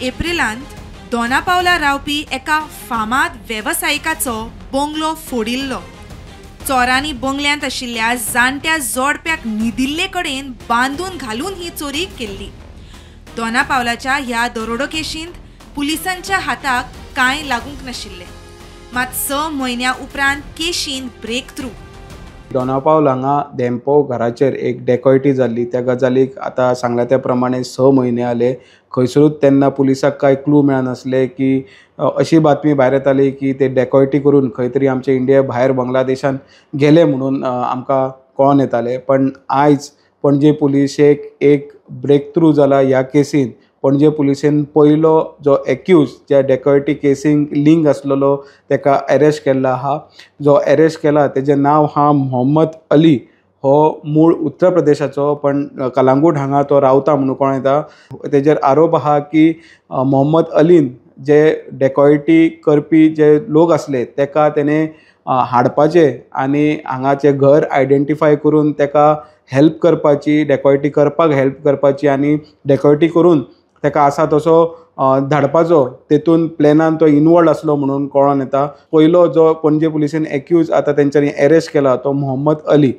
एप्रिलांत दोनापावला रावपी एका फामाद वेवसायिकाचो बंगलो फोडिल्लो. चोरांनी बंगल्यांत आशिल्ल्या जाणट्या जोडप्याक न्हिदिल्ले कडेन बांदून घालून ही चोरी केल्ली. दोनापावलाच्या ह्या दरोडो केशींत पुलिसांच्या हाताक कांय लागूंक नाशिल्लें. मात 6 म्हयन्या उपरांत केशीन ब्रेक थ्रू. दोनापावल हांगा धेंपो घराचेर एक डेकॉयटी जाल्ली. त्या गजालीक आतां सांगल्या त्या प्रमाणे 6 म्हयने आले. खंयसरूच तेन्ना पुलिसाक कांय क्लू मेळनासले की अशी बातमी भायर येताली की ते डेकॉयटी करून खंय तरी आमच्या इंडिया भायर बांगलादेशान गेले म्हणून आमकां कळोन येतालें. पण आयज पणजे पुलिशेक एक ब्रेक थ्रू जाला ह्या केसीन. पणजे पुलिसेन पयलो जो एक्यूज ज्या डेकॉयटी केसींक लिंक आसलेलो तेका अरेस्ट केल्लो आहा. जो अरेस्ट केला तेजें नांव आहा मोहम्मद अली. हो मूळ उत्तर प्रदेशाचो पण कलांगूट हांगा तो रावता म्हणून कळोन येता. तेजेर आरोप आहा की मोहम्मद अलीन जे डेकॉयटी करपी जे लोक आसले तेका तेणें हाडपाचे आनी हांगाचें घर आयडेंटिफाय करून तेका हेल्प करपाची, डेकॉयटी करपाक हेल्प करपाची आनी डेकॉयटी करून तेका आसा तसो धाडपाचो तेतून प्लॅनान तो इनवॉल्ड आसलो म्हणून कळोन येता. पयलो जो पणजे पुलिसेन एक्यूज आतां तेंच्यांनी अरेस्ट केला तो मोहम्मद अली.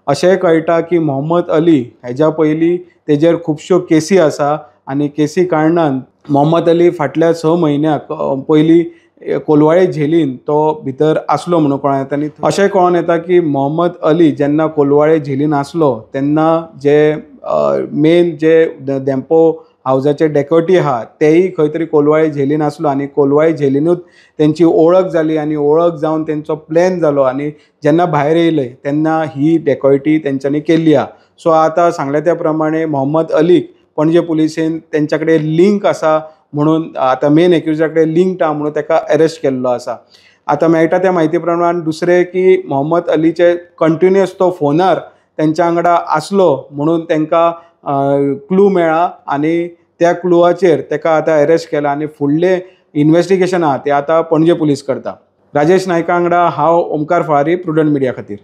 अशेंय कळटा की मोहम्मद अली हेज्या पयलीं तेजेर खुबश्यो केसी आसा आनी केसी कारणान मोहम्मद अली फाटल्या 6 म्हयन्याक पयलीं कोलवाळे झेलीन तो भितर आसलो म्हणून कळोन येता. आनी अशें कळोन येता की मोहम्मद अली जेन्ना कोलवाळे झेलीन आसलो तेन्ना जे मेन जे धेंपो हावजाचे डेकोटी आहा तेय खंय तरी कोलवाळे झेलीन आसलो आनी कोलवाळे झेलीनूच तेंची ओळख जाली आनी ओळख जावन तेंचो प्लॅन जालो आनी जेन्ना भायर येयले तेन्ना ही डेकॉयटी तेंच्यांनी केल्ली आहा. सो आतां सांगल्या त्या प्रमाणे मोहम्मद अलीक पणजे पुलिसेन तेंच्या कडेन लिंक आसा म्हणून आतां मेन एक्युजा कडेन लिंक आहा म्हणून तेका अरेस्ट केल्लो आसा. आतां मेळटा त्या म्हायती प्रमाण दुसरें की मोहम्मद अलीचे कंटिन्युअस तो फोनार तेंच्या वांगडा आसलो म्हणून तेंकां क्लू मेळ्ळा आनी त्या क्लुवाचेर तेका आतां अरेस्ट केला आनी फुडलें इन्वेस्टिगेशन आहा तें आतां पणजे पुलीस करता. राजेश नायका वांगडा हांव ओमकार फळारी, प्रुडंट मिडिया खातीर.